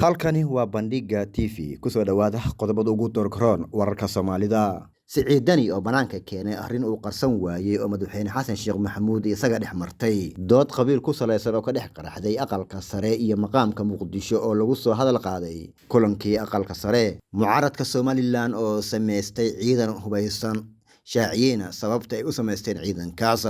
Halkani waa Bandhiga TV, kusoo dhawaada qodobada ugu doorkaroon wararka Soomaalida. Siciid Dani oo banaanka keenay arrin uu qarsan waayey oo madaxweyne Xasan Sheekh Maxamuud isaga dhex martay. Dood qabiil ku salaysan oo ka dhex qaraxday aqalka sare iyo maqaamka Muqdisho oo lagu soo hadal qaaday kulankii aqalka sare. Mucaaradka Somalilan oo samaystay ciidan hubaysan shaaciyeyna sababta ay u samaysteen ciidankaas.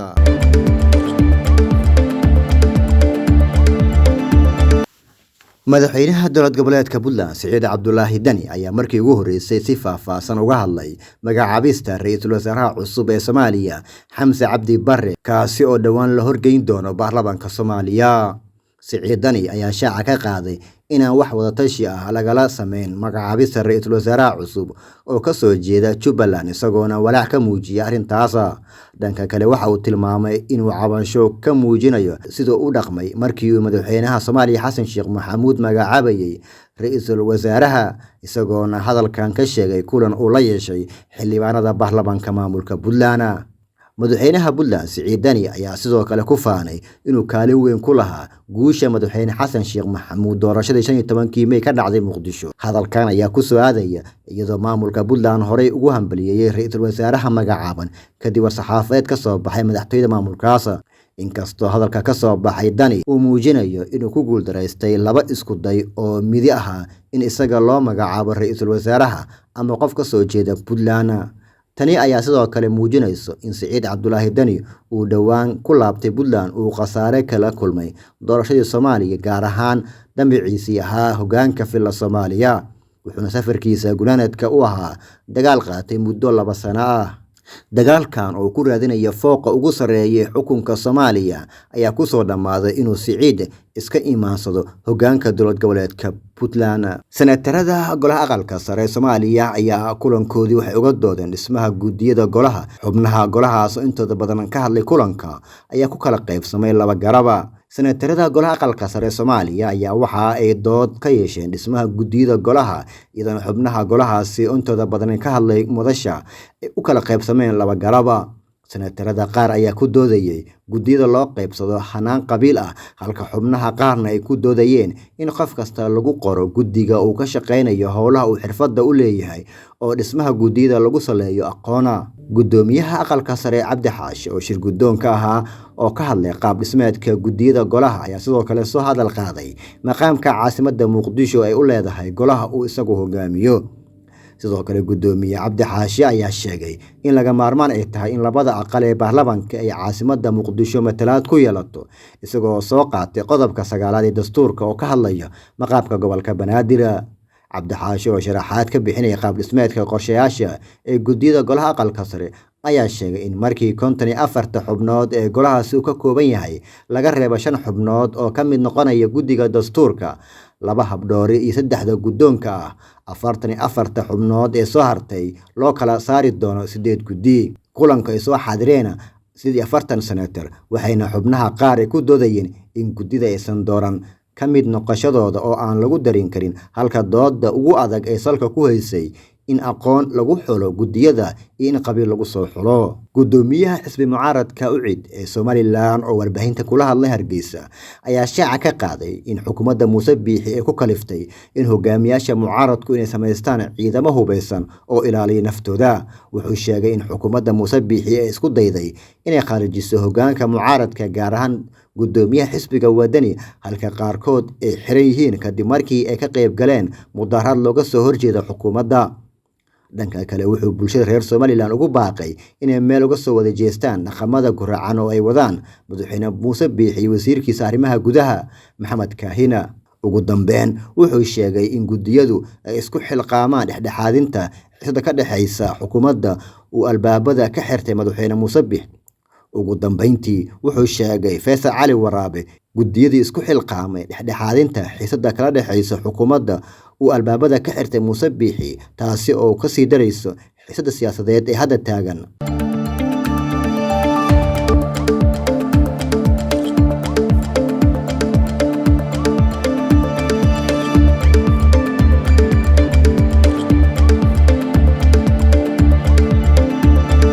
Madaxweynaha dowlad goboleedka Puntland Siciid Cabdulaahi Dani ayaa markii ugu horeysay si faahfaahsan uga hadlay magacaabista ra-iisul wasaaraha cusub ee Soomaaliya Xamse Cabdi Barre, kaasi oo dhowaan la horgeyn doono baarlamaanka Soomaaliya. Siciid Dani ayaa shaaca ka qaaday inaan wax wadatashi ah lagala sameyn magacaabista ra-iisul wasaaraha cusub oo ka soo jeeda Jubbaland, isagoona walaac ka muujiyay arrintaas. Dhanka kale, waxa uu tilmaamay inuu cabasho ka muujinayo siduu u dhaqmay markii uu madaxweynaha Soomaaliya Xasan Sheekh Maxamuud magacaabayay ra-iisul wasaaraha, isagoona hadalkan ka sheegay kulan uu la yeeshay xildhibaanada baarlamaanka maamulka Puntland. Madaxweynaha Puntland Siciid Dani ayaa sidoo kale ku faanay inuu kaalin weyn ku lahaa guusha madaxweyne Xasan Sheekh Maxamuud doorashadii 15-kii May ka dhacday Muqdisho. Hadalkan ayaa ku soo aadaya iyadoo maamulka Puntland horey ugu hambaliyeeyay ra-iisul wasaaraha magacaaban kadib war-saxaafadeed ka soo baxay madaxtooyada maamulkaas. Inkastoo hadalka ka soo baxay Dani uu muujinayo inuu ku guuldaraystay laba isku day oo midi ahaa in isaga loo magacaabo ra-iisul wasaaraha ama qof ka soo jeeda Puntland. Tani ayaa sidoo kale muujinayso in Siciid Cabdulaahi Dani uu dhowaan ku laabtay Puntland uu khasaare kala kulmay doorashadii Soomaaliya, gaar ahaan dambiciisii ahaa hoggaanka filla Soomaaliya, wuxuuna safarkiisa gunaanadka u ahaa dagaal qaatay muddo 2 sano ah. Dagaalkan oo ku raadinaya fooqa ugu sarreeya xukunka Soomaaliya ayaa kusoo dhammaaday inuu Siciid iska imaansado hoggaanka dowlad goboleedka Puntland. Senatarada golaha aqalka sare ee Soomaaliya ayaa kulankoodii waxay uga doodeen dhismaha guddiyada golaha. Xubnaha golahaas oo intooda badan ka hadlay kulanka ayaa ku kala qaybsamay laba garaba. Senatarada golaha aqalka sare ee Soomaaliya ayaa waxa ay dood ka yeesheen dhismaha guddiyada golaha, iyadoona xubnaha golahaasi intooda badan ka hadlay madasha ay u kala qaybsameen laba garaba. Senatarada qaar ayaa ku doodayay guddiyada loo qaybsado hanaan qabiil ah, halka xubnaha qaarna ay ku doodayeen in qof kasta lagu qoro guddiga uu ka shaqeynayo howlaha uu xirfadda u leeyahay oo dhismaha guddiyada lagu saleeyo aqoona. Guddoomiyaha aqalka sare Cabdi Xaashi oo shir guddoonka ahaa oo ka hadlay qaab dhismeedka guddiyada golaha ayaa sidoo kale soo hadal qaaday maqaamka caasimadda Muqdisho ay u leedahay golaha uu isagu hogaamiyo. Sidoo kale, guddoomiye Cabdi Xaashi ayaa sheegay in laga maarmaan ay tahay in labada aqal ee baarlamaanka ay caasimadda Muqdisho matalaad ku yeelato, isagoo soo qaatay qodobka 9aad ee dastuurka oo ka hadlaya maqaamka gobolka Banaadir. Cabdi Xaashi oo sharaxaad ka bixinaya qaab dhismeedka qorshayaasha ee guddiyada golaha aqalka sare ayaa sheegay in markii 54 xubnood ee golahaasi uu ka kooban yahay laga reebo 5 xubnood oo ka mid noqonaya guddiga dastuurka, 2 habdhoori iyo 3da guddoonka ah, 44 xubnood ee soo hartay loo kala saari doono 8 guddi. Kulanka ay soo xaadireen 48 senatar, waxayna xubnaha qaar ay ku doodayeen in guddida aysan dooran ka mid noqoshadooda oo aan lagu darin karin, halka doodda ugu adag ee salka ku haysay in aqoon lagu xulo guddiyada iyo in qabiil lagu soo xulo. Guddoomiyaha xisbi mucaaradka UCID ee Somalilan oo warbaahinta kula hadlay Hargeysa ayaa shaaca ka qaaday in xukuumadda Muuse Biixi ay ku kaliftay in hogaamiyaasha mucaaradku inay samaystaan ciidamo hubaysan oo ilaaliya naftooda. Wuxuu sheegay in xukuumadda Muuse Biixi ay isku dayday inay kharijiso hoggaanka mucaaradka, gaar ahaan guddoomiyaha xisbiga Wadani, halka qaarkood ay xiran yihiin kadib markii ay ka qayb galeen mudaharaad looga soo horjeeda xukuumadda. Dhanka kale, wuxuu bulshada reer Somalilan ugu baaqay inay meel uga soo wada jeestaan dhaqamada guracan oo ay wadaan madaxweyne Muuse Biixi iyo wasiirkiisa arrimaha gudaha Maxamed Kaahina. Ugu dambeyn, wuxuu sheegay in guddiyadu ay isku xilqaamaan dhexdhexaadinta xiisada ka dhexeysa xukuumadda uu albaabada ka xirtay madaxweyne Muuse Biixi. Ugu dambeyntii, wuxuu sheegay Faysal Cali Waraabe guddiyadii isku xilqaamay dhexdhexaadinta xiisada kala dhexeysa xukuumadda uu albaabada ka xirtay Muuse Biixi, taasi oo ka sii darayso xiisadda siyaasadeed ee hadda taagan.